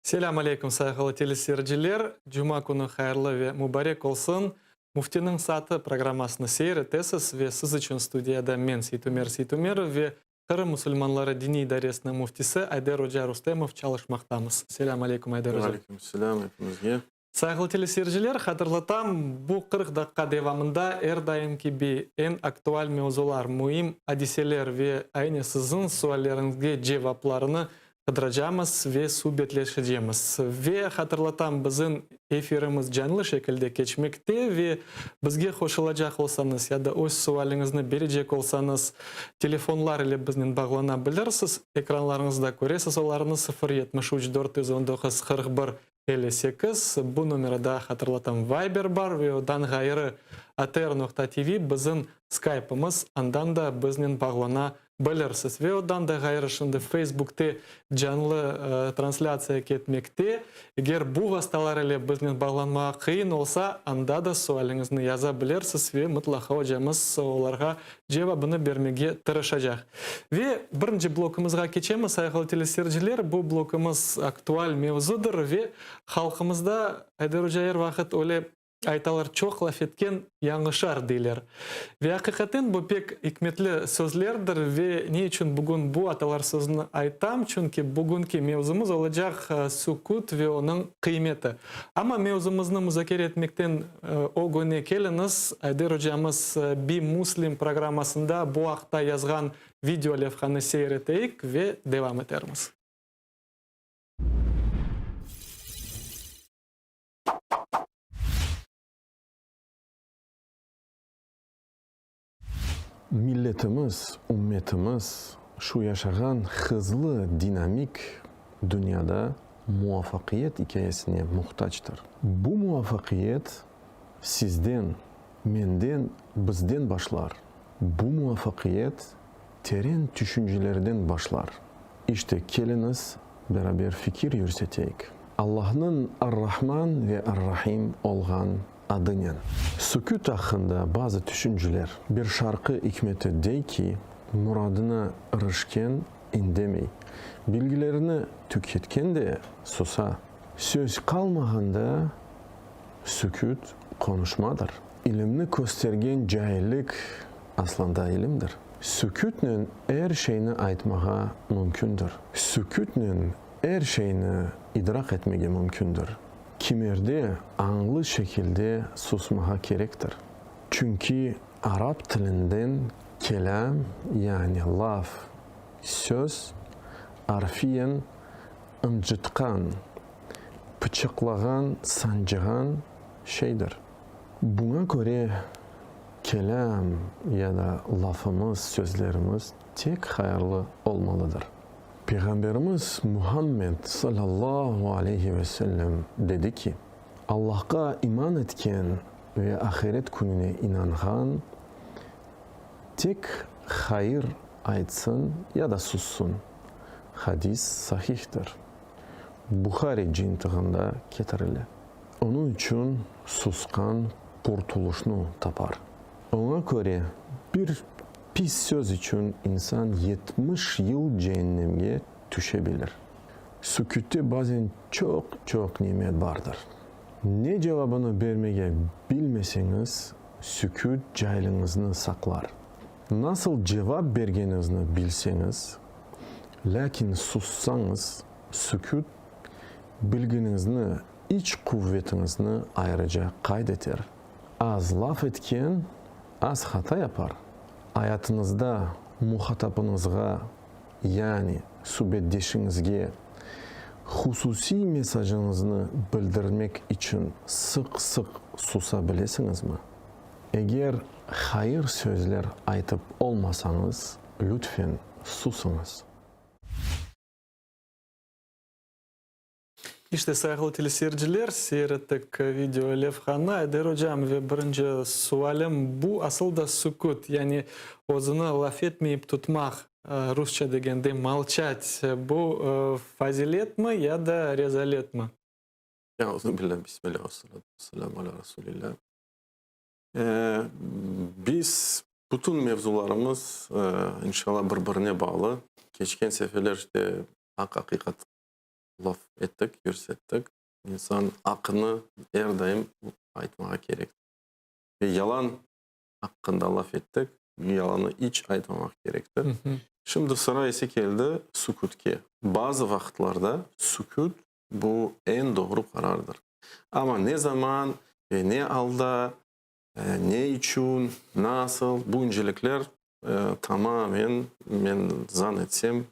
Selâm aleyküm, sayğılı teleseyirciler! Cuma künü hayırlı ve mubarek olsun! Müftiniñ saatı programmasını seyir etesiz ve siz içün studiyada men, Seytumer Seytumerov ve Qırım musulmanları diniy idaresiniñ müftisi Ayder oca Rustemov çalışmaqtamız. Selâm aleyküm, Ayder oca! Aleyküm selâm epimizge! Sayğılı teleseyirciler, hatırlatam, bu 40 daqqa devamında er daim kibi eñ aktual mevzular, müim adiseler ve aynı siziñ sualleriñizge cevaplarını qıdıracamız ve subetleşecemiz. Ve hatırlatam, bizim efirimiz canlı şekilde keçmekte ve bizge qoşulacaq olsañız ya da öz sualiñizni berecek olsañız, telefonlar ile biznen bağlana bilirsiz. Ekranlarıñızda köresiz olarnı, 0 73 419 41 58. Bu nomerada, hatırlatam, Viber bar ve odan ğayrı atr noqta tv bizim Skype'ımız, andan da biznen bağlana bilirsiz. Ve odan da ğayrı şimdi Facebook'te canlı translâtsiya ketmekte. Eger bu vastalar ile biznen bağlanmağa qıyın olsa, anda da sualiñizni yaza bilirsiz ve mıtlaqa ocamız olarğa cevabını bermege tırışacaq. Ve birinci blokumızğa keçemiz, sayğılı teleseyirciler. Bu blokumız aktual mevzudır ve halqımızda, Ayder oca, er vaqıt öyle aytalar, çoq laf etken yañlışar deyler. Ve aqiqaten bu pek ikmetli sözlerdir ve ne içün bugün bu atalar sözüni aytam, çünki bugünki mevzumız olacaq süküt ve onıñ qıymeti. Amma mevzumıznı muzakere etmekten ögüne keliñiz, Ayder ocamız Bi Muslim programmasında bu aqta yazğan video levhanı seyir eteyik ve devam etermiz. Milletimiz, ümmetimiz şu yaşağan hızlı, dinamik dünyada muvafaqiyet ikâyesine muhtactır. Bu muvafaqiyet sizden, menden, bizden başlar. Bu muvafaqiyet teren tüşüncelerden başlar. İşte, keliñiz, beraber fikir yürseteyik. Allahnıñ Ar-Rahman ve Ar-Rahim olğan adınen. Süküt aqqında bazı tüşünciler, bir şarqı ikmeti dey ki, muradına irişken indemey, bilgilerini tüketken de susa. Söz qalmağanda süküt qonuşmadır. İlimni köstergen caillik aslında ilimdir. Sükütnen er şeyni aytmağa mümkündir. Sükütnen er şeyni idraq etmege mümkündir. Kimerde añlı şekilde susmağa kerektir. Çünki arap tilinden kelâm, yani laf, söz, arfiyen ıncıtqan, pıçıqlağan, sancığan şeydir. Buña köre kelâm ya da lafımız, sözlerimiz tek hayırlı olmalıdır. Peyğamberimiz Muhammed, salâllahu aleyhi ve sellem, dedi ki, Allahqa iman etken ve ahiret kününe inanğan tek hayır aytsın ya da sussın. Hadis sahihtir. Buhari cıyıntığında ketirile. Onıñ içün susqan qurtulışnı tapar. Oña köre, bir pis söz içün insan 70 yıl ceennemge tüşebilir. Sükütte bazen çoq-çoq nimet bardır. Ne cevabını bermege bilmeseñiz, süküt caylıñıznı saqlar. Nasıl cevap bergeniñizni bilseñiz, lâkin sussañız, süküt bilginiñizni, iç quvvetiñizni ayrıca qayd eter. Az laf etken, az hata yapar. Ayatıñızda muhatapıñızğa, yani subetdeşiñizge hususiy mesajıñıznı bildirmek içün sıq-sıq susa bilesiñizmi? Eger hayır sözler aytıp olmasañız, lütfen, susıñız. İşte, sayğılı teleseyirciler, seyir ettik video levhanı. Ayder ocam, ve birinci sualim, bu asıl da süküt, yani özüni laf etmeyip tutmaq, rusça degende molçat, bu faziletmi ya da rezaletmi? Euzubillah, bismillah, vessalatu vesselamu ala rasulillah. Biz bütün mevzularımız, inşallah, bir-birine bağlı. Keçken seferler işte aq-aqiqat. Laf ettik, yürsettik. İnsan aqnı er daim aytmağa kerek. Ve yalan aqqında laf ettik, yalanı iç aytmamaq kerektir. Şimdi sıra ise keldi sükütke. Bazı vaqıtlarda süküt bu eñ doğru qarardır. Amma ne zaman ve ne alda, ne içün, nasıl, bu incelikler tamamen, men zan etsem,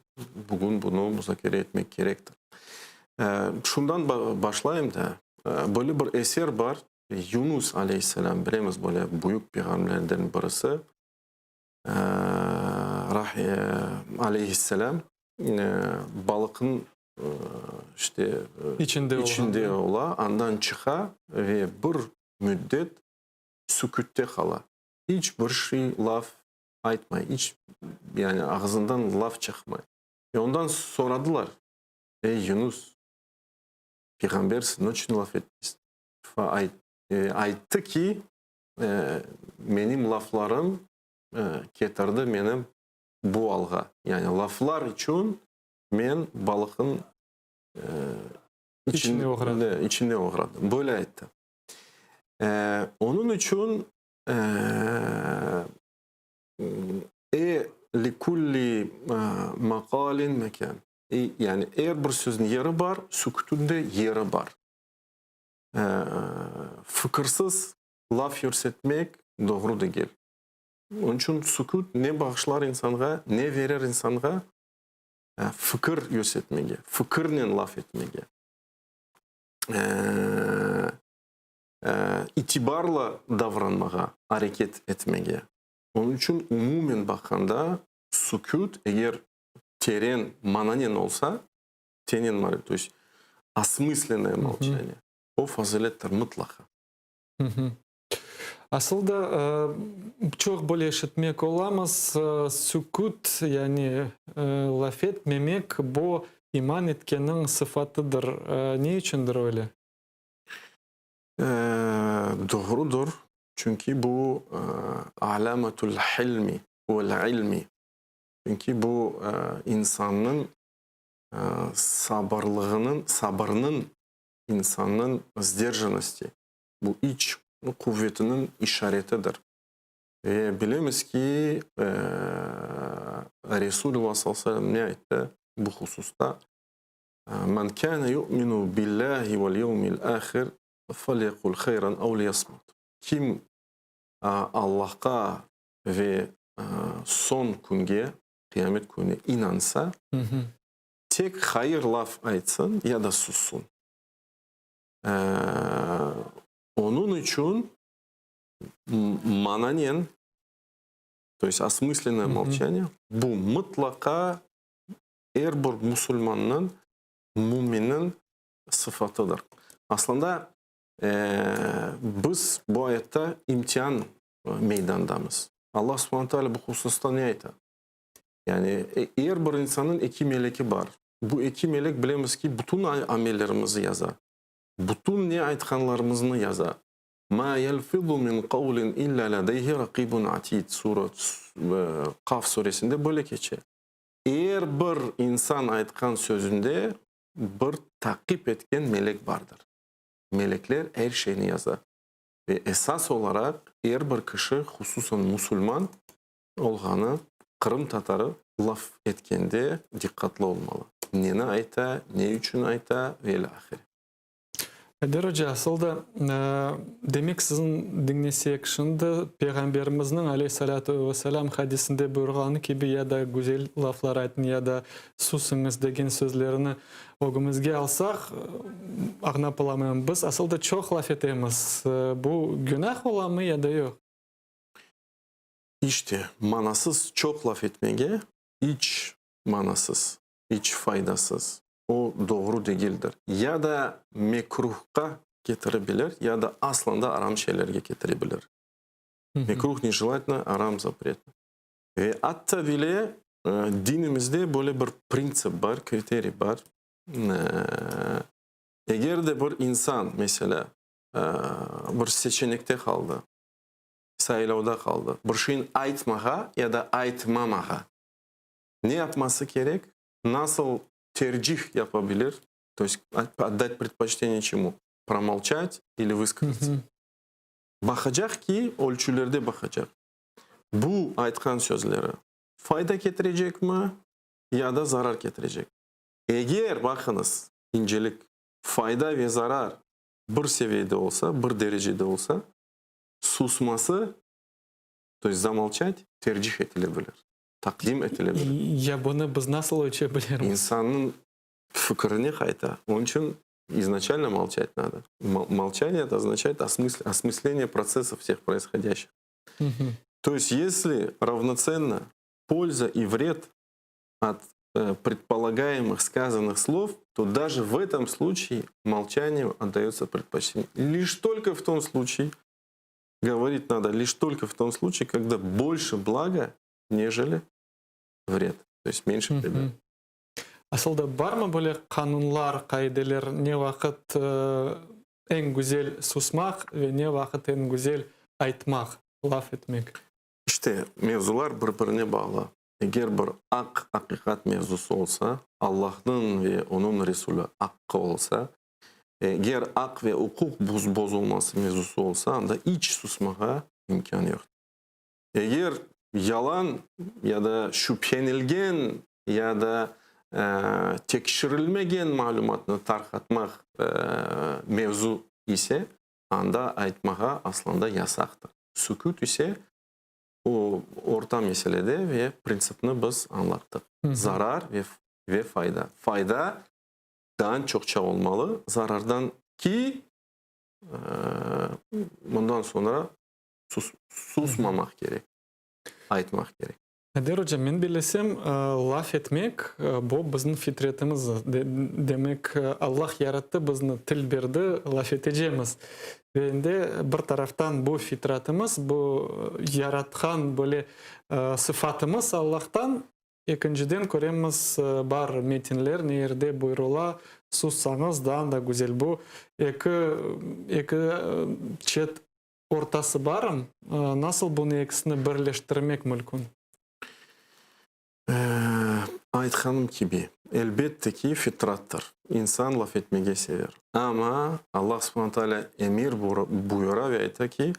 bugün bunı muzakere etmek kerektir. Şundan başlayım da, böyle bir eser bar, Yunus aleyhisselâm, bilemiz, böyle büyük peyğamberlerden birisi, aleyhisselâm, balıqnıñ işte içinde içinde ola, andan çıqa ve bir müddet sükütte qala. İç bir şey laf aytmay, iç, yani ağzından laf çıqmay. Ve ondan soradılar, Ey, Yunus, peyğambersiñ, ne içün laf etmeysiñ? Ayttı ki, menim laflarım ketirdi meni bu alğa. Yani laflar içün men balıqnıñ içine oğradım. İçine oğradım. Böyle ayttı. Onıñ içün likulli maqalin mekân. Yani er bir sözniñ yeri bar, sükütniñ de yeri bar. Fikirsiz laf yürsetmek doğru degil. Onıñ içün süküt ne bağışlar insanğa, ne verir insanğa? Fikir yürsetmege, fikirnen laf etmege, itibarlı davranmağa areket etmege. Onıñ içün umumen baqqanda süküt eger teren mananen olsa, tenen mana, to est osmıslennoye molçaniye, o fazilettir mıtlaqa. Asıl da çoq böyle eşitmek olamız, süküt, yani laf etmemek, bu iman etkenniñ sıfatıdır. Ne içündir öyle? Doğrudır, çünki bu alâmetül hilmi vel ilmi, çünki bu insannıñ sabırlığınıñ, sabırnıñ, insannıñ sderjannosti, bu iç quvetiniñ işaretidir. Ve bilemiz ki, Resulullah sallallahu aleyhi ve sellem ne ayttı bu hususta? Men kâne yu'minu billâhi vel yevmil âhir felyekul hayran ev liyasmut. Kim Allahqa ve soñ künge, qıyamet kününe inansa, tek hayır laf aytsın ya da sussun. Onıñ içün mananen, to est osmıslennoye molçaniye, bu mıtlaqa er bir musulmannıñ, müminniñ sıfatıdır. Aslında, biz bu ayatta imtian meydandamız. Allah subhane teala bu hususta ne ayta? Yani er bir insannıñ eki meleki bar. Bu eki melek, bilemiz ki, bütün amellerimizi yaza. Bütün ne aytqanlarımıznı yaza. Ma yelfizu min qavlin illa ledeyhi raqibun atid, sura, Qaf suresinde böyle keçe. Er bir insan aytqan sözünde bir taqip etken melek bardır. Melekler er şeyni yaza. Ve esas olaraq er bir kişi, hususan musulman olğanı, qırımtatarı laf etkende diqqatlı olmalı. Neni ayta, ne içün ayta ve ilâ ahire. Ayder oca, asıl da, demek siziñ diñlesek şimdi, Peyğamberimizniñ, aleyhi-salâtu ve selâm, hadisinde buyurğanı kibi, ya da güzel laflar aytıñ, ya da susıñız degen sözlerini ögümizge alsaq, añlap olamayım, biz asıl da çoq laf etemiz, bu günah olamı ya da yoq? İşte, manasız çoq laf etmege iç manasız, iç faydasız, o doğru degildir. Ya da mekruhqa ketire bilir, ya da aslan da aram şeylerge ketire bilir. Mekruh nejelatelno, aram zapretno. Ve atta bile dinimizde böyle bir printsip bar, kriteriy bar. Eger de bir insan, meselâ, bir seçenekte qaldı, saylavda qaldı, bir şeyni aytmağa ya da aytmamağa, ne yapması kerek? Nasıl tercih yapa bilir? To est otdat predpoçteniye çemu? Promolçat ili vıskazatsa. Baqacaq ki, ölçülerde baqacaq. Bu aytqan sözleri fayda ketirecekmi ya da zarar ketirecek? Eger, baqıñız, incelik, fayda ve zarar bir seviyede olsa, bir derecede olsa, susması, to est zamolçat, tercih etile bilir, taqdim etile bilir. Ya bunı biz nasıl ölçe bilirmiz? İnsannıñ fikirine qayta. Onıñ içün iznaçalno molçat nado. Molçание это означает осмысление процессов всех происходящих. То есть если равноценно польза и вред от предполагаемых сказанных слов, то даже в этом случае молчанию отдается предпочтение. Лишь только в том случае, говорить надо лишь только в том случае, когда больше блага, нежели вред, то есть меньше вреда. Asıl da barmı böyle qanunlar, qaideler, ne vaqıt eñ güzel susmaq ve ne vaqıt eñ güzel aytmaq, laf etmek? İşte, mevzular bir-birine bağlı. Eger bir aq-aqiqat mevzusı olsa, Allahnıñ ve Onıñ Resulü aqqı olsa, eger aq ve uquq bozulması mevzusı olsa, anda iç susmağa imkân yoqtır. Eger yalan ya da şübhenilgen ya da tekşirilmegen malümatnı tarqatmaq mevzu ise, anda aytmağa aslında yasaqtır. Süküt ise o orta meselede ve printsipni biz añlattıq. Zarar ve fayda. Fayda dan çoqça olmalı, zarardan ki, bundan soñra susmamaq kerek, aytmaq kerek. Ayder oca, men bilesem, laf etmek, bu bizim fitretimiz, demek, Allah yarattı bizni, til berdi, laf etecemiz. Ve endi bir taraftan bu fitratımız, bu yaratqan böyle sıfatımız Allahtan, ekinciden köremiz, bar metinler, ne yerde buyurıla, sussañız daa da güzel. Bu eki, eki çet Ortası barım, nasıl bunı ekisini birleştirmek mülkün? Aytqanım kibi, elbette ki, fitrattır. İnsan laf etmege sever. Amma Allah subhane taalâ emir buyura ve ayta ki,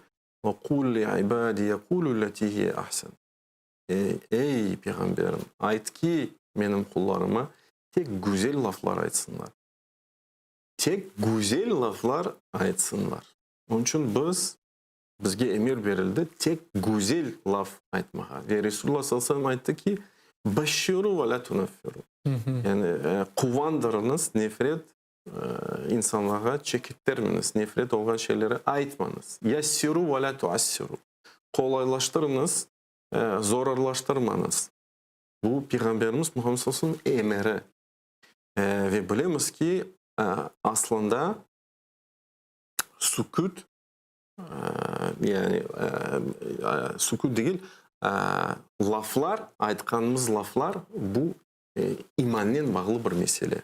Ve qul li ibadi yequlu lleti hiye ahsen. Ey, Peyğamberim, ayt ki, menim qullarıma tek güzel laflar aytsınlar. Tek güzel laflar aytsınlar. Onıñ içün biz, bizge emir berildi tek güzel laf aytmağa. Ve Resulullah sallallahu aleyhi ve sellem ayttı ki, Başşiru ve la tuneffiru. Yani quvandırıñız, nefret insanlarğa çekittirmeñiz, nefret olğan şeyleri aytmañız. Yassiru ve la tuassiru. Qolaylaştırıñız, zorarlaştırmañız. Bu Peyğamberimiz Muhammed sallallahu aleyhi ve sellemniñ emiri. Ve bilemiz ki, aslında süküt, yani süküt degil, laflar, aytqanımız laflar bu imannen bağlı bir mesele.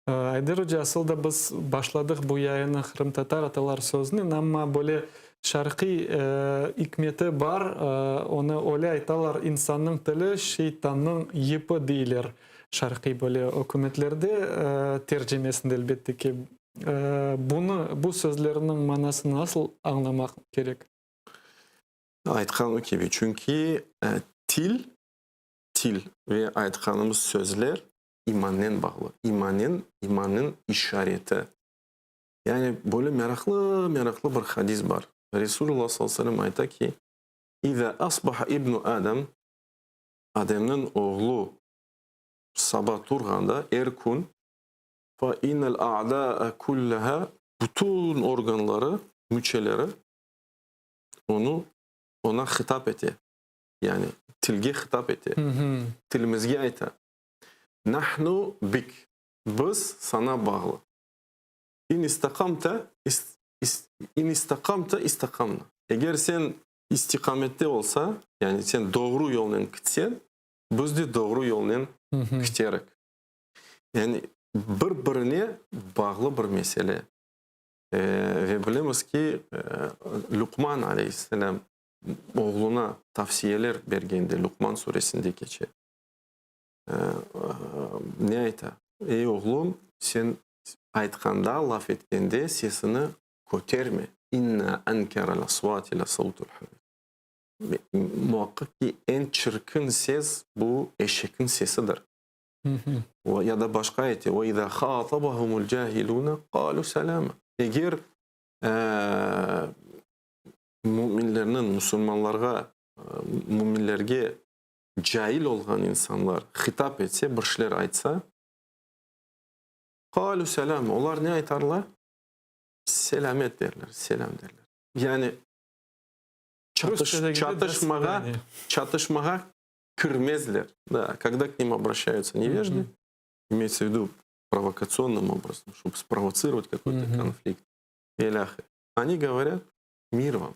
Ayder oca, asıl da biz başladıq bu yayını qırımtatar atalar sözünen, amma böyle şarqiy ikmeti bar, onı öyle aytalar, insannıñ tili şeytannıñ yipi deyler. Şarqiy böyle ükümetlerde, tercimesinde elbette ki, bunı, bu sözlerniñ manasını nasıl añlamaq kerek? Aytqanım kibi, çünki til, til ve aytqanımız sözler imannen bağlı, imannen, imannıñ işareti. Yani böyle meraqlı, meraqlı bir hadis bar. Resulullah sallallahu aleyhi ve sellem ayta ki, İza asbaha ibnu Adam, Ademniñ oğlu saba turğanda er kün, fa innel a'daa kulleha, bütün organları, müçeleri onı, oña hitap ete, yani tilge hitap ete, tilimizge ayta, Nahnu bik, biz saña bağlı. İn istaqamta, in istaqamta istaqamna, eger sen İstiqamette olsa, yani sen doğru yolnen kitsen, biz de doğru yolnen kiterik. Yani bir-birine bağlı bir mesele. Ve bilemiz ki, Luqman aleyhisselâm oğluna tavsiyeler bergende, Luqman suresinde keçe, ne ayta? Ey, oğlum, sen aytqanda, laf etkende sesini köterme. İnne ankerel asvati le savtul hamir. Muaqqaq ki, eñ çirkin ses bu eşekniñ sesidir. Ya da başqa ayette, Ve izâ hâtabahumul cahilûne qâlû selâma. Eger müminlerniñ, musulmanlarğa, müminlerge cail olğan insanlar hitap etse, bir şeyler aytsa, qâlû selâma, olar ne aytarlar? Selâmet derler, selâm derler. Yani çatışmağa, çatışmağa kirmezler. Da, kogda k nim obraşayutsa nevejdı, imeytsa v vidu provokatsionnym obrazom, ştob sprovotsilovat kakoy-to konflikt, ilâhre, oni govorât, mir vam.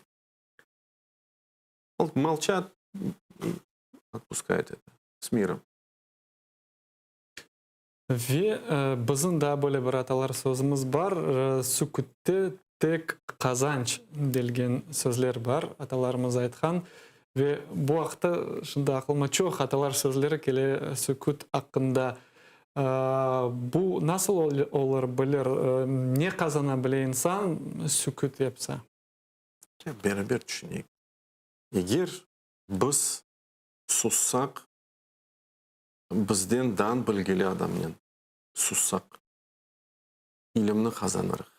Molçat i otpuskayut eto s mirom. Ve bizim daa böyle bir atalar sözümiz bar, Sükütte tek qazanç delgen sözler bar, atalarımız aytqan. Ve bu aqta şimdi aqlıma çoq atalar sözleri kele süküt aqqında. Bu nasıl olur bilir, ne qazana bile insan süküt yapsa? Beraber tüşüneyik. Eger biz sussaq, bizden daa bilgili adamnen sussaq, ilimni qazanırıq.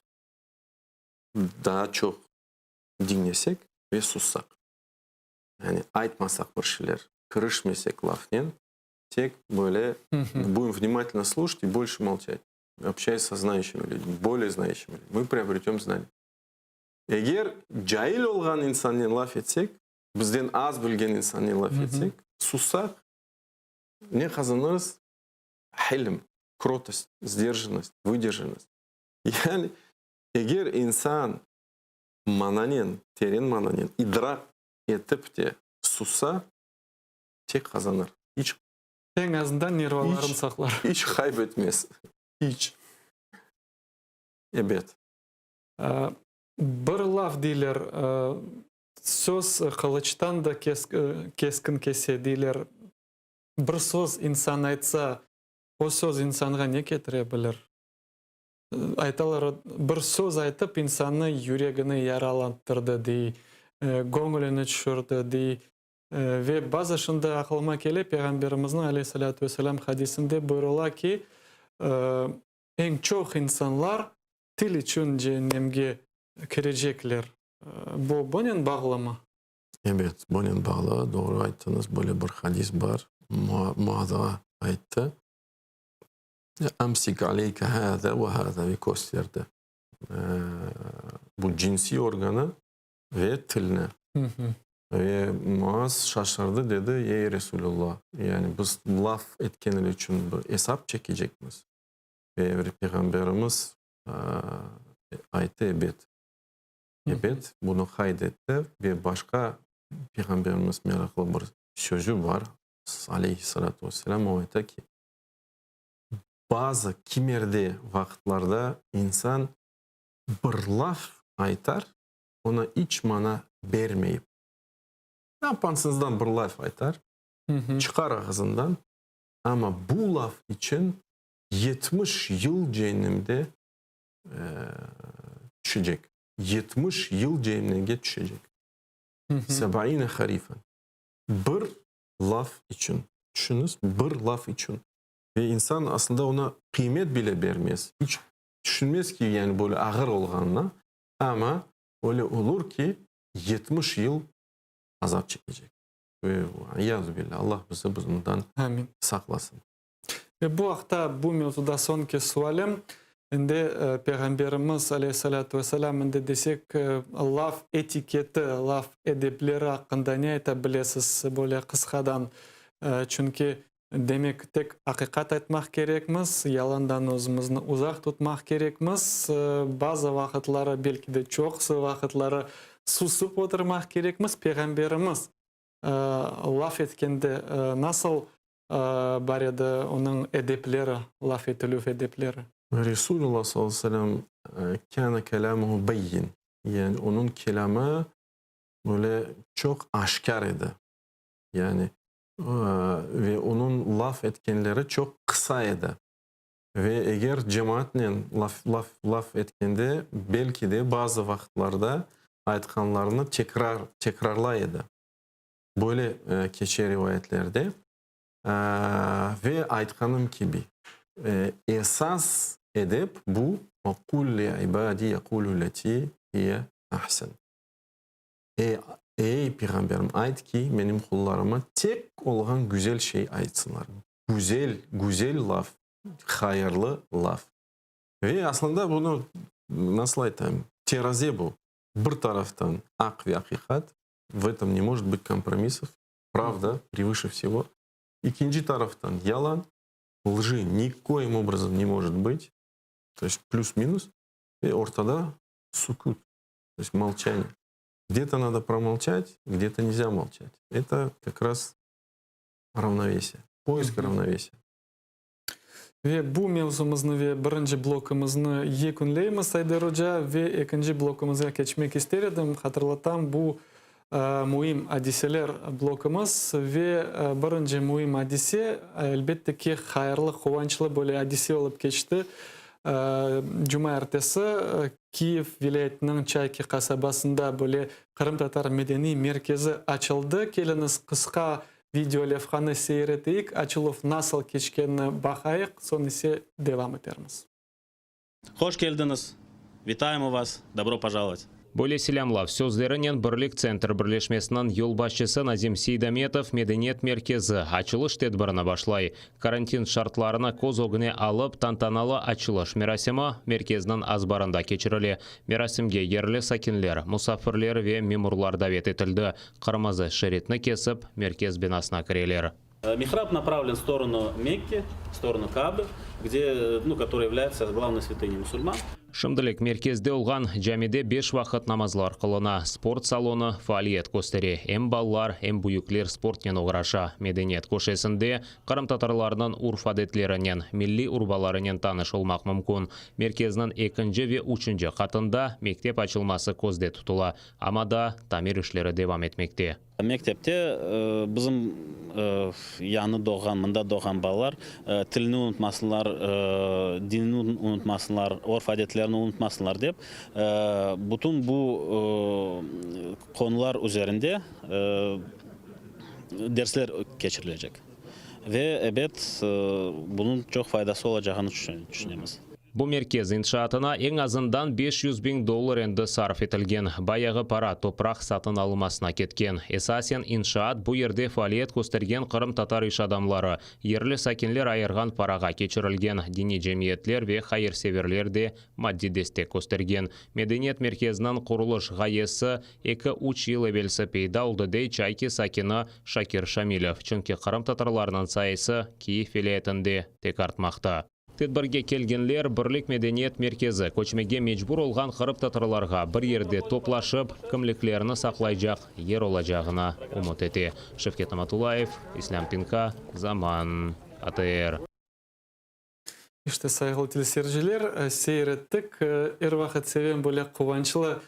Daa çoq diñlesek ve sussaq. Yani aytmasaq bir şeyler, kirişmesek lafnen, tek böyle budem vnimatelno sluşat i bolşe molçat, общаясь со знающими людьми, bolее знающими людьми, мы приобретем знания. Eger cail olğan insannen laf etsek, bizden az bilgen insannen laf etsek, sussaq, ne qazanırız? Hilm, krotost, sderjannost, vıderjannost. Yani, eger insan mananen, teren mananen idraq etip te sussa, tek qazanır. İç. Eñ azından nervalarını saqlar. İç qayb etmez. İç. Ebet. Bir laf deyler, söz qılıçtan da keskin kese deyler. Bir söz insan aytsa, o söz insanğa ne ketire bilir? Aytalar, bir söz aytıp insannı yüregini yaralattırdı dey, göñlüni tüşürdi dey. Ve bazı şimdi aqılıma kele, Peyğamberimizniñ aleyhi salâtu ve selâm hadisinde buyurıla ki, eñ çoq insanlar til içün ceennemge kirecekler. Bu bunen bağlımı? Ebet, bunen bağlı, doğru ayttıñız, böyle bir hadis bar, Muazağa ayttı, Amsik aleyke hâzâ ve hâzâ ve kösterdi bu cinsiy organı ve tilni. Ve Muaz şaşırdı, dedi, Ey, Resulüllah, yani biz laf etkeni içün bir esap çekecekmiz? Ve Peyğamberimiz ayttı, Ebet. Ebet, bunı qayd etti. Ve başqa Peyğamberimiz meraqlı bir sözü bar, aleyhi-salâtu ve-selâm, o ayta ki, bazı kimerde vaqıtlarda insan bir laf aytar, oña iç mana bermeyip, apansızdan bir laf aytar, çıqar ağızından, amma bu laf içün 70 yıl ceennemde tüşecek. 70 yıl ceennemge tüşecek. Sebaine harifen. Bir laf içün. Tüşüñiz, bir laf içün. Ve insan aslında oña qıymet bile bermez. İç tüşünmez ki, yani böyle ağır olğanına. Amma öyle olur ki, 70 yıl azap çekecek. Ve iyazu billâ, Allah bizi bundan saqlasın. Ve bu aqta, bu mevzuda soñki sualim, endi Peyğamberimiz, aleyhi-salâtu ve-selâm, endi desek, laf etiketi, laf edepleri aqqında ne ayta bilesiz, böyle qısqadan? Çünki, demek, tek aqiqat aytmaq kerekmiz, yalandan özümizni uzaq tutmaq kerekmiz, bazı vaqıtları, belki de çoqusı vaqıtları susıp oturmaq kerekmiz. Peyğamberimiz laf etkende nasıl Bar edi onıñ edepleri, laf etilüv edepleri. Resulullah sallallahu aleyhi ve sellem kâne kelâmuhu beyyin, yani onıñ kelâmı böyle çoq aşkâr edi. Yani ve onıñ laf etkenleri çoq qısa edi. Ve eger cemaatnen laf laf laf etkende, belki de bazı vaqıtlarda aytqanlarını tekrar tekrarlay edi. Böyle keçe rivayetlerde. Ve aytqanım kibi, esas edep bu, Qul li ibadi yequlu leti hiye ahsen. Ey, ey, Peyğamberim, ayt ki, menim qullarıma tek olğan güzel şey aytsınlar. Güzel, güzel laf, hayırlı laf. Ve aslında bunı, nasıl aytayım, teraze bu. Bir taraftan aq ve aqiqat, v etom ne может bıt kompromissov, pravda prevıše vsego. Ekinci taraftan yalan, lji nikoim obrazom ne может bıt, to est plüs-minus, ve ortada suküt, to est molçaniye. Gde-to nado promolçat, gde-to nelzâ molçat. Eto kak raz ravnovesiye, poisk ravnovesiya. Ve bu mevzumıznı ve birinci blokumıznı yekünleymiz, Ayder oca, ve ekinci blokumızğa keçmek ister edim. Hatırlatam, bu müim adiseler blokumız ve birinci müim adise, elbette ki, hayırlı, quvançlı böyle adise olıp keçti. Cumaertesi Kiyev vilâyetiniñ Çayki qasabasında böyle Qırımtatar medeniy merkezi açıldı. Keliñiz, qısqa video levhanı seyir eteyik, açıluv nasıl keçkenini baqayıq, soñ ise devam etermiz. Hoş keldiñiz! Vitayemo vas! Dobro pojalovat! Böyle selâmlav sözlerinen Birlik Tsentr birleşmesiniñ yolbaşçısı Nazim Seydametov Medeniyet merkezi açılış tedbirini başlay. Karantin şartlarını köz ögüne alıp, tantanalı açılış merasimi merkezniñ azbarında keçirile. Merasimge yerli sakinler, musafirler ve memurlar davet etildi. Qırmızı şeritni kesip, merkez binasına kireler. Mihrab napravlen v storonu Mekki, v storonu Kaabı, gde, nu, kotoraya yavlâyatsa glavnoy svâtıney musulman. Şimdilik merkezde olğan camide beş vaqıt namazlar qılına, sport salonı faaliyet köstere, em balalar, em büyükler sportnen oğraşa. Medeniyet köşesinde qırımtatarlarnıñ urf-adetlerinen, milliy urbalarınen tanış olmaq mümkün. Merkezniñ ekinci ve üçünci qatında mektep açılması közde tutula, amma daa tamir işleri devam etmekte. Mektepte bizim yañı doğğan, mında doğğan balalar tilini unutmasınlar, dinini unutmasınlar, örf-adetlerini unutmasınlar dep, bütün bu qonular üzerinde dersler keçirilecek. Ve, ebet, bunıñ çoq faydası olacağını tüşünemiz. Bu merkez inşaatına eñ azından 500 biñ dollar endi sarf etilgen. Bayağı para topraq satın alınmasına ketken. Esasen, inşaat bu yerde faaliyet köstergen qırımtatar iş adamları, yerli sakinler ayırğan parağa keçirilgen, diniy cemiyetler ve hayırseverler de maddiy destek köstergen. Medeniyet merkeziniñ qurulış ğayesi eki-üç yıl evelsi peyda oldı, dey Çayki sakini Şakir Şamilev, çünki qırımtatarlarnıñ sayısı Kiyev vilâyetinde tek artmaqta. Tedbirge kelgenler Birlik medeniyet merkezi köçmege mecbur olğan qırımtatarlarğa bir yerde toplaşıp, kimliklerini saqlaycaq yer olacağına ümüt ete. Şevket Namatullayev, İslâm Pinka, Zaman, ATR. İşte, sayğılı teleseyirciler, seyir ettik. Er vaqıt sevem böyle quvançlı,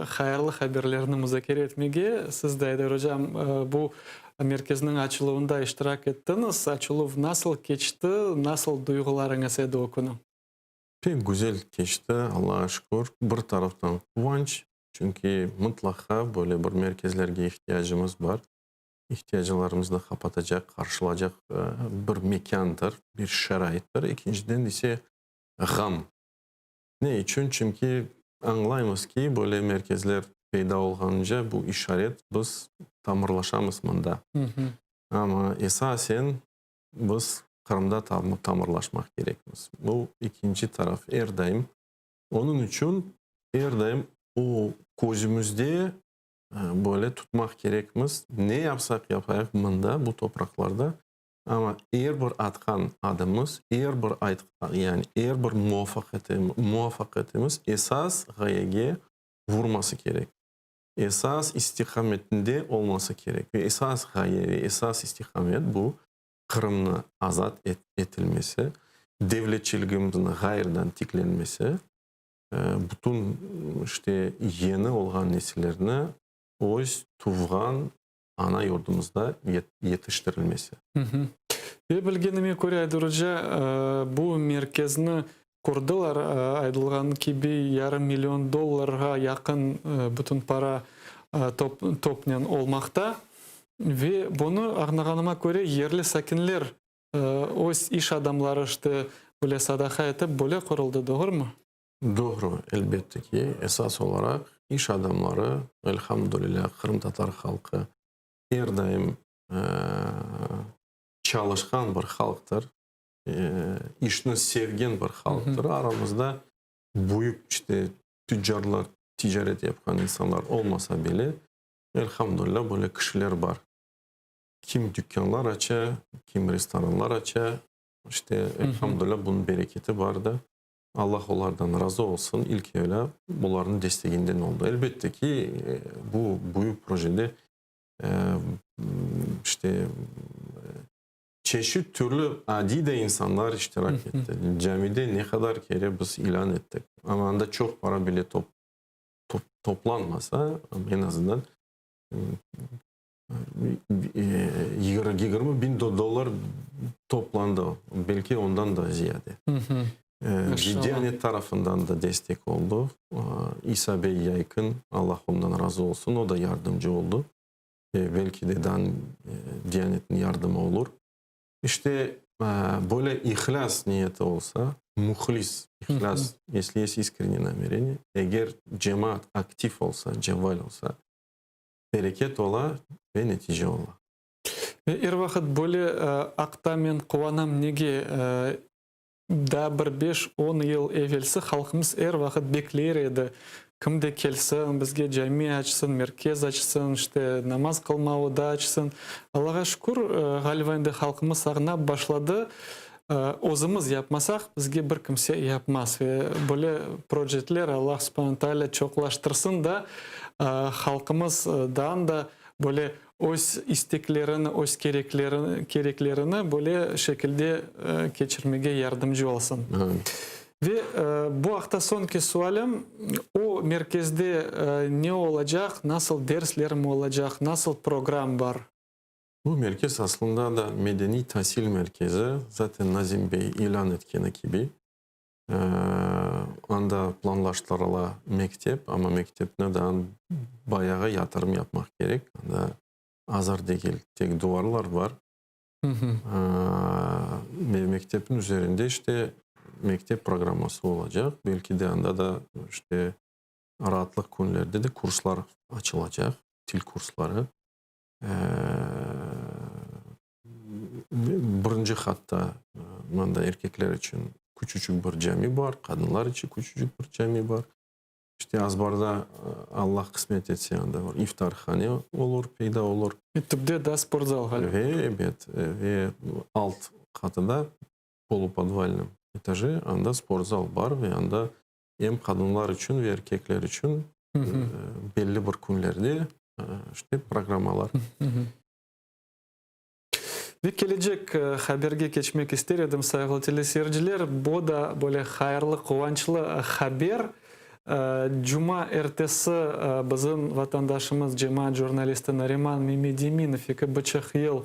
hayırlı haberlerni muzakere etmege. Siz de, Ayder ocam, bu merkezniñ açıluvında iştirak ettiñiz. Açıluv nasıl keçti, nasıl duyğularıñız edi o künü? Pek güzel keçti, Allağa şükür. Bir taraftan quvanç, çünki mıtlaqa böyle bir merkezlerge ihtiyacımız bar. İhtiyaclarımıznı qapatacaq, qarşılacaq bir mekândır, bir şaraittir. Ekinciden ise ğam. Ne içün? Çünki añlaymız ki, böyle merkezler peyda olğanınca bu işaret, biz tamırlaşamız mında. Amma esasen biz Qırımda tamırlaşmaq kerekmiz. Bu ekinci taraf er daim. Onıñ içün er daim o közümizde böyle tutmaq kerekmiz, ne yapsaq yapayıq mında, bu topraqlarda, amma er bir atqan adımız, er bir aytqan, yani er bir muvafaqiyetimiz esas ğayege vurması kerek, esas istiqametinde olması kerek. Ve esas ğaye ve esas istiqamet bu, Qırımnı azat etilmesi, devletçiligimizniñ ğayrıdan tiklenmesi, bütün işte yeni olğan nesillerni öz tuvğan ana yurdumızda yetiştirilmesi. Ve bilgenime köre, Ayder oca, bu merkezni qurdılar, aytılğanı kibi, yarım million dollarğa yaqın bütün para topnen olmaqta. Ve bunı, añlağanıma köre, yerli sakinler, öz iş adamları işte böyle sadaqa etip, böyle quruldı, doğrumı? Doğru, elbette ki, esas olaraq iş adamları, elhamdülilâ, qırımtatar halqı er daim çalışqan bir halqtır, işni sevgen bir halqtır. Aramızda büyük işte tüccarlar, ticaret yapqan insanlar olmasa bile, elhamdülilâ, böyle kişiler bar. Kim dükkanlar aça, kim restoranlar aça, işte, elhamdülilâ, bunıñ bereketi bar da. Allah olardan razı olsun, ilk evelâ olarnıñ desteginden oldı. Elbette ki, bu büyük projede işte çeşit türlü adiy de insanlar iştirak etti. Camide ne qadar kere biz ilân ettik, amma anda çoq para bile toplanmasa, eñ azından 20 biñ dollar toplandı, belki ondan da ziyade. Diyanet tarafından da destek oldu. İsa Bey Yaykın, Allah ondan razı olsun, o da yardımcı oldu. Belki de dan Diyanetniñ yardımı olur. İşte böyle ihlâs niyeti olsa, muhlis, ihlâs, если есть искреннее намерение, eger cemaat aktiv olsa, cevval olsa, bereket ola ve netice ola. Ve er vaqıt böyle aqta men quvanam, nege daa bir 5-10 yıl evelsi halqımız er vaqıt bekleyir edi, kim de kelsin, bizge cami açsın, merkez açsın, işte namaz qılma oda açsın. Allağa şükür, ğaliba endi halqımız añlap başladı, özümiz yapmasaq, bizge bir kimse yapmaz. Ve böyle projeler Allah subhane taalâ çoqlaştırsın da, halqımız daa da böyle öz isteklerini, öz kereklerini böyle şekilde keçirmege yardımcı olsun. Ve bu aqta soñki sualim, o merkezde ne olacaq, nasıl dersler olacaq, nasıl program bar? Bu merkez aslında da medeniy tasil merkezi, zaten Nazim Bey ilân etkeni kibi, anda planlaştırıla mektep, amma mektepni daa bayağı yatırım yapmaq kerek, anda azır degil, tek duvarlar bar. Ve mektepniñ üzerinde işte mektep programması olacaq, belki de anda da işte raatlıq künlerde de kurslar açılacaq, til kursları. Birinci qatta mında erkekler içün küçücik bir cami bar, qadınlar içün küçücik bir cami bar. İşte azbarda, Allah qısmet etse, anda bir iftarhane olur, peyda olur. Tüpte da sportzal ğaliba. Ve, ebet, ve alt qatıda, polupodvalном этаже, anda sportzal bar ve anda em qadınlar içün ve erkekler içün belli bir künlerde işte programmalar. Ve kelecek haberge keçmek ister edim, sayğılı teleseyirciler. Bu da böyle hayırlı, quvançlı haber. Cuma ertesi bizim vatandaşımız, cemaat jurnalisti Nariman Memedeminov 2,5 yıl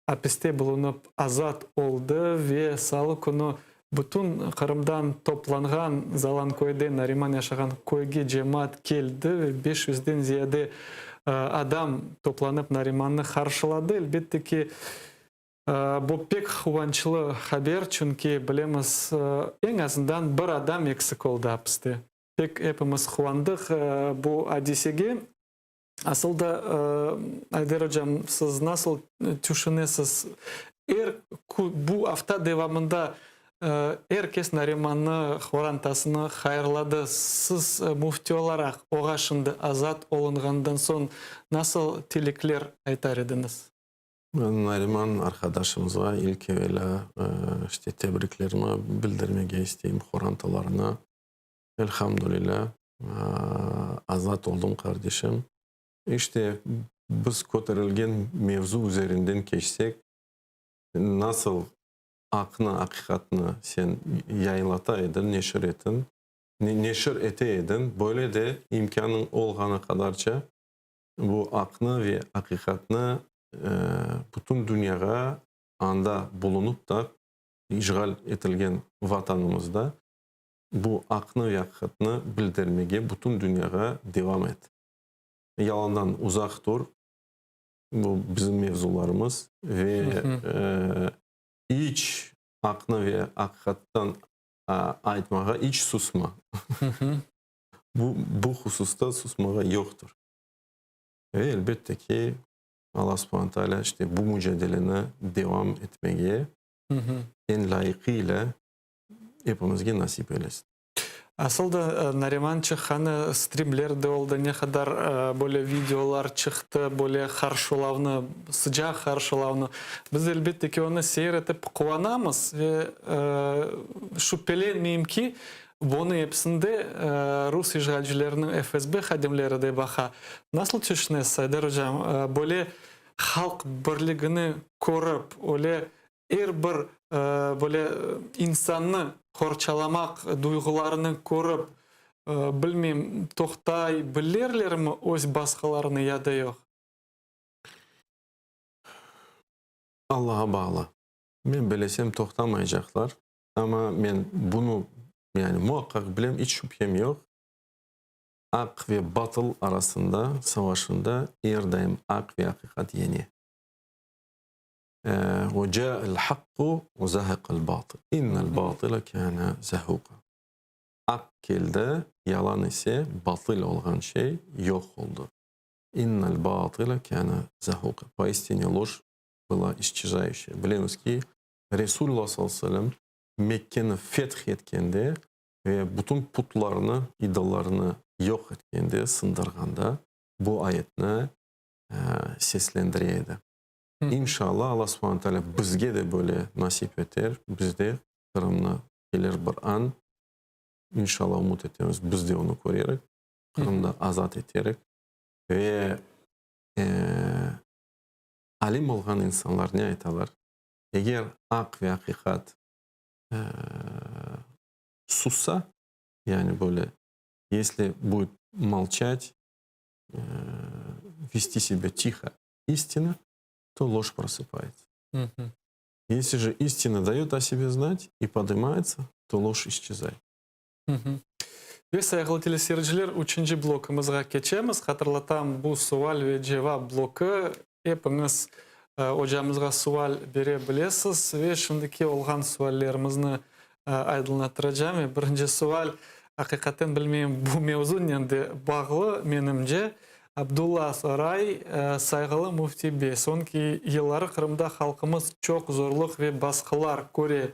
apiste bulunıp azat oldı ve salı künü bütün Qırımdan toplanğan Zalanköyde Nariman yaşağan köyge cemaat keldi ve 500-den ziyade adam toplanıp Narimannı qarşıladı. Elbette ki, bu pek quvançlı haber, çünki bilemiz, eñ azından bir adam eksik oldı apiste. Pek epimiz quvandıq bu adisege. Asıl da, Ayder ocam, siz nasıl tüşünesiz, er bu afta devamında er kes Narimannı, qorantasını hayırladı. Siz müfti olaraq oğa şimdi azat olunğandan soñ nasıl tilekler aytar ediñiz? Nariman arqadaşımızğa ilk evelâ işte tebriklerimi bildirmege isteyim, qorantalarına. Elhamdülilâ, azat oldıñ, qardeşim. İşte biz köterilgen mevzu üzerinden keçsek, nasıl aqnı, aqiqatnı sen yayınlata ediñ, neşir etiñ, neşir ete ediñ, böyle de imkânıñ olğanı qadarca bu aqnı ve aqiqatnı bütün dünyağa. Anda bulunıp da, işğal etilgen Vatanımızda bu aqnı ve aqiqatnı bildirmege bütün dünyağa devam et. Yalandan uzaq tur, bu bizim mevzularımız ve iç aqnı ve aqiqattan aytmağa iç susma. Bu, bu hususta susmağa yoqtır. Ve elbette ki, Alla subhane taalâ işte bu mücadeleni devam etmege eñ lâyıqı ile epimizge nasip eylesin. Asıl da Nariman çıqqanı strimler de oldı, ne qadar böyle videolar çıqtı, böyle qarşılavnı, sıcaq qarşılavnı. Biz, elbette ki, onı seyir etip quvanamız ve şübhelenmeyim ki, Bunı episinde rus işğalcileriniñ FSB hadimleri de baqa. Nasıl tüşünesiz, Ayder ocam, böyle halq birligini körip, öyle er bir böyle insannı qorçalamaq duyğularını körip, bilmeyim, toqtay bilirlermi öz basqılarını ya da yoq? Allağa bağlı. Men bilesem, toqtamaycaqlar. Amma men bunı, yani muaqqaq bilem, iç şübhem yoq, aq ve batıl arasında savaşında er daim aq ve aqiqat yeñe. Ve ca'el haqqu ve zahaqal batıl, innel batıle kâne zehuqa. Aq keldi, yalan ise, batıl olğan şey yoq oldı. İnnel batıle kâne zehuqa. Poistine loş была isçezayüşaya. Bilemiz ki, Resulullah sallallahu aleyhi ve sellem Mekkeni feth etkende ve bütün putlarnı, idollarnı yoq etkende, sındırğanda bu ayetni seslendire edi. İnşallah, Alla subhane teala bizge de böyle nasip eter, biz de Qırımnı kelir bir an, inşallah ümüt etemiz, biz de onı körerik, Qırımnı azat eterik ve alim olğan insanlar ne aytalar? Eger aq ve aqiqat sussa, yani böyle, esli budet molçat, vesti sebâ tiho istina, to loş prosıpayetsâ. Esli je istina dayot o sebe znat i podımayetsâ, to loş isçezayet. Ve, sayğılı teleseyirciler, üçünci blokumızğa keçemiz. Hatırlatam, bu sual ve cevap bloku. Epiñiz ocamızğa sual bere bilesiz. Ve şimdiki olğan suallerimizni aydınlattıracağım. Ve birinci sual, aqiqaten bilmeyim, bu mevzunen de bağlı, menimce. Abdulla soray, Sayğılı Müfti bey, soñki yılları Qırımda halqımız çoq zorluq ve basqılar köre.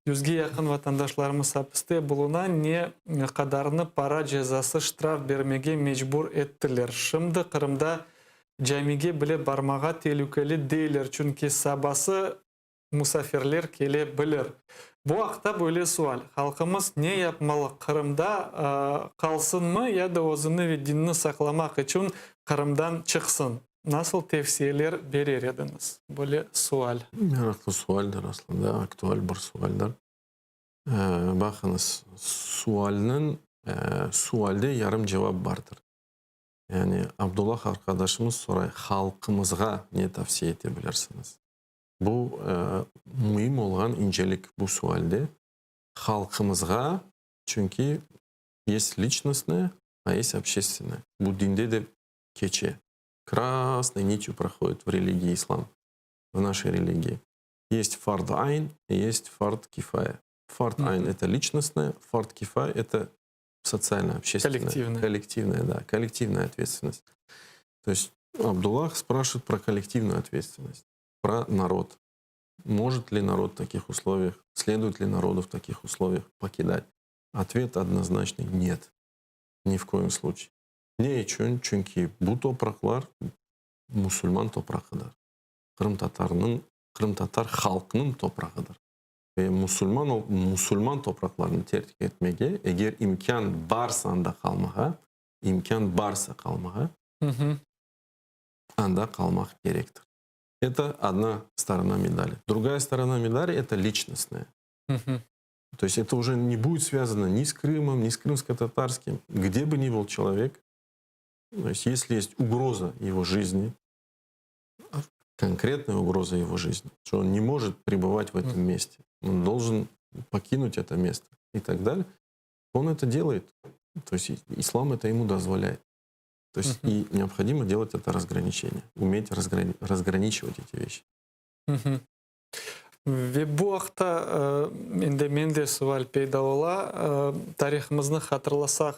Yüzge yaqın vatandaşlarımız apiste buluna, ne qadarını para cezası, ştraf bermege mecbur ettiler. Şimdi Qırımda camige bile barmağa telükeli deyler, çünki sabası musafirler kele bilir. Bu aqta böyle sual, halqımız ne yapmalı, Qırımda qalsınmı ya da özüni ve dinini saqlamaq içün Qırımdan çıqsın? Nasıl tevsiyeler berer ediñiz? Böyle sual. Meraqlı sualdir aslında, aktual bir sualdir. Baqıñız, sualniñ, sualde yarım cevap bardır. Yani Abdullah arqadaşımız soray, halqımızğa ne tavsiye ete bilirsiñiz? Bu müim olğan incelik bu sualde, halqımızğa, çünki есть liçnostnoye, a есть общественnoye. Bu dinde de keçe. Krasnoy nitью prohodit v religii islam, v našey religii. Есть fard ayn, есть fard kifaya. Fard ayn это liçnostnoye, fard kifaya это sotsialnoye, общественnoye. Kollektivnoye. Kollektivnoye, da, kollektivnaya otvetственность. То есть Абдуллах спрашивает про коллективную ответственность, про народ. Может ли народ в таких условиях, следует ли народу в таких условиях покидать? Ответ однозначный – нет. Ни в коем случае. Ne içün? Çünki bu topraqlar musulman toprağıdır. Qırımtatarnıñ, qırımtatar halqınıñ toprağıdır. Ve musulman musulman topraqlarını terk etmege, eger imkân barsa anda qalmağa, imkân barsa qalmağa, anda qalmaq kerektir. Это одна сторона медали. Другая сторона медали – это личностная. То есть это уже не будет связано ни с Крымом, ни с крымско-татарским. Где бы ни был человек, то есть если есть угроза его жизни, Konkretная угроза его жизни, что он не может пребывать в этом месте, он должен покинуть это место и так далее, он это делает. То есть ислам это ему дозволяет. То есть и необходимо делать это разграничение, уметь разграничивать эти вещи. Ve bu aqta endi mende sual peyda ola. Tarihımıznı hatırlasaq,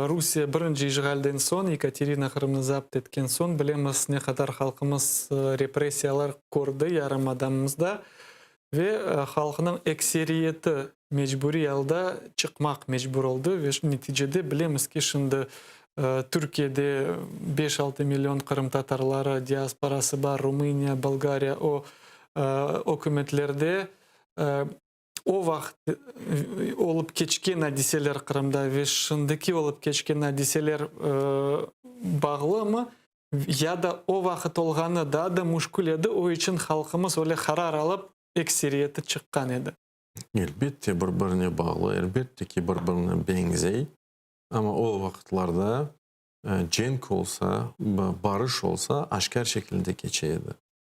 Rusiye birinci işğalden soñ, Yekaterina Qırımnı zapt etken soñ, bilemiz, ne qadar halqımız repressiyalar kördi yarımadamızda ve halqnıñ ekseriyeti mecburiy alda çıqmaq mecbur oldı ve neticede bilemiz ki, şimdi Türkiyede beş-altı million qırımtatarları diasporası bar, Rumıniya, Bolgariya, o ükümetlerde o vaqıt olıp keçken adiseler Qırımda ve şimdiki olıp keçken adiseler bağlımı ya da o vaqıt olğanı daa da müşkül edi, o içün halqımız öyle qarar alıp, ekseriyeti çıqqan edi? Elbette, bir-birine bağlı, elbette ki, bir-birine beñzey, amma o vaqıtlarda cenk olsa, barış olsa, aşkâr şekilde keçe edi.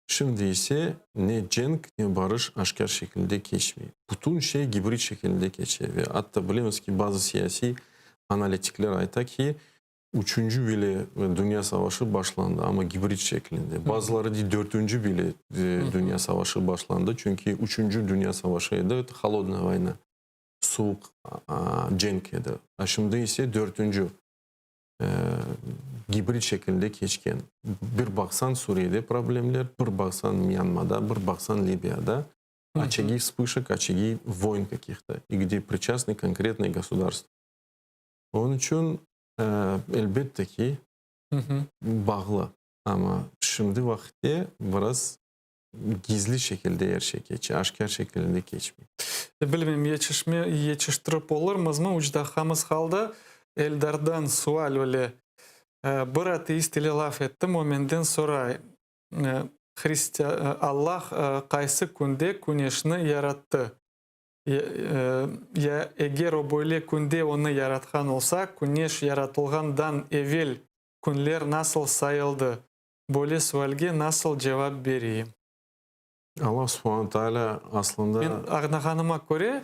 Şimdi ise ne cenk, ne barış aşkâr şekilde keçmey. Bütün şey gibrid şekilde keçe ve atta bilemiz ki, bazı siyasiy analitikler ayta ki, üçünci bile dünya savaşı başlandı, amma gibrid şeklinde. Bazıları dey, dörtünci bile dünya savaşı başlandı, çünki üçünci dünya savaşı edi, holodnaya voyna, suvuq cenk edi. A şimdi ise dörtünci gibrid şekilde keçken. Bir baqsañ Suriyede problemler, bir baqsañ Myanmada, bir baqsañ Libiyada, очаги вспышек, очаги войн каких-то, и где причастны конкретные государства. Onıñ içün, elbette ki, bağlı, amma şimdi vaqıtte biraz gizli şekilde er şey keçe, aşkâr şekilinde keçmey. Bilmem, yetişme, yetiştirip olurmızmı, üç daqqamız qaldı. Eldardan sual öyle, Bir ateist ile laf ettim, o menden soray, Allah qaysı künde küneşni yarattı? Ya eger o böyle künde onı yaratqan olsa, küneş yaratılğandan evel künler nasıl sayıldı? Böyle sualge nasıl cevap bereyim? Allah subhane taalâ aslında. Men añlağanıma köre,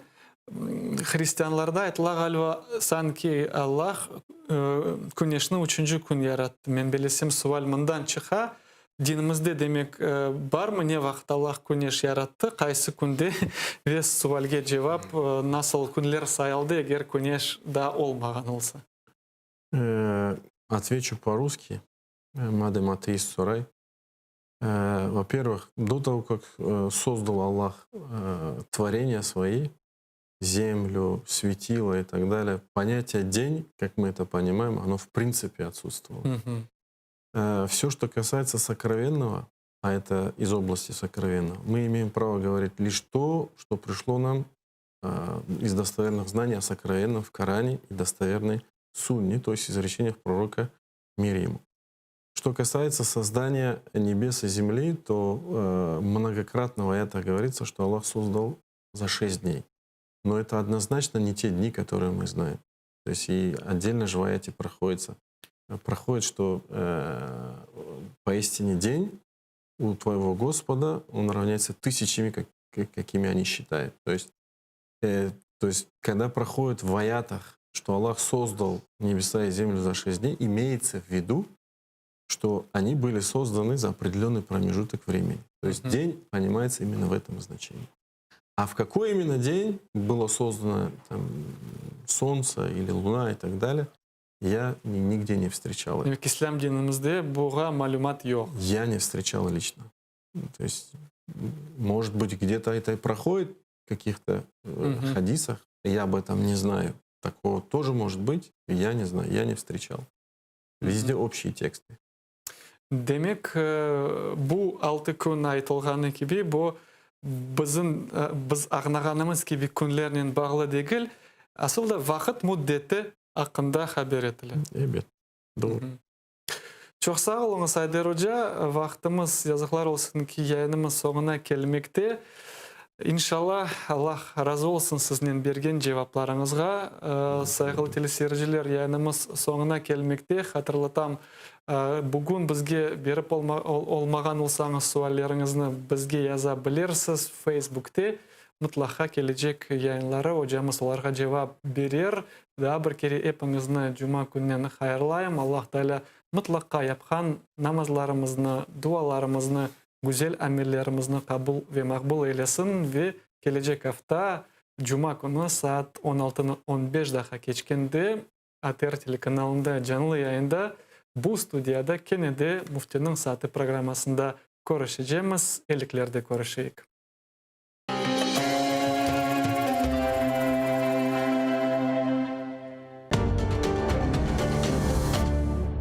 hristianlarda aytıla ğaliba, sanki Allah küneşni üçünci kün yarattı. Men bilesem, sual mından çıqa, dinimizde demek barmı, ne vaqıt Allah küneş yarattı, qaysı künde ve sualge cevap, nasıl künler sayıldı, eger küneş daa olmağan olsa? Otveçu po-russki, madem ateist soray. Во-первых, до того, как создал Аллах творения свои, землю, светило и так далее, понятие «день», как мы это понимаем, оно в принципе отсутствовало. Все, что касается сокровенного, а это из области сокровенного, мы имеем право говорить лишь то, что пришло нам из достоверных знаний о сокровенном в Коране и достоверной сунне, то есть изречениях пророка мир ему. Что касается создания небес и земли, то многократно в аятах говорится, что Аллах создал за шесть дней. Но это однозначно не те дни, которые мы знаем. То есть и отдельно же в аяте проходится, проходит, что поистине день у твоего Господа, он равняется тысячами, какими они считают. То есть, когда проходит в аятах, что Аллах создал небеса и землю за шесть дней, имеется в виду, что они были созданы за определенный промежуток времени. То есть день понимается именно в этом значении. А в какой именно день было создано там, солнце или луна и так далее, я нигде не встречал. Demek İslâm dinimizde buña malümat yoq. Я не встречал лично. То есть, может быть, где-то это и проходит в каких-то хадисах, я об этом не знаю. Такого тоже может быть, я не знаю, я не встречал. Везде общие тексты. Demek bu altı kün aytılğanı kibi bu bizim biz añlağanımız kibi künlernen bağlı degil, asıl da vaqıt müddeti aqqında haber etile. Ebet, doğru. Çoq sağ oluñız, Ayder oca. Vaqtımız, yazıqlar olsun ki, yayınımız soñuna kelmekte. İnşallah, Allah razı olsun siznen bergen cevaplarıñızğa. Sayğılı teleseyirciler, yayınımız soñuna kelmekte. Hatırlatam, bugün bizge berip olmağan olsañız sualleriñizni bizge yaza bilirsiz Facebookte. Mıtlaqa kelecek yayınları ocamız olarğa cevap berer. Daa bir kere epiñizni cuma kününen hayırlayım. Allah Teala mıtlaqa yapqan namazlarımıznı, dualarımıznı, güzel amellerimizni qabul ve maqbul eylesin ve kelecek afta cuma künü saat on altını on beş daqqa keçkende ATR telekanalında canlı yayında bu studiyada kene de Müftiniñ saatı programmasında körüşecemiz. Eliklerde körüşeyik.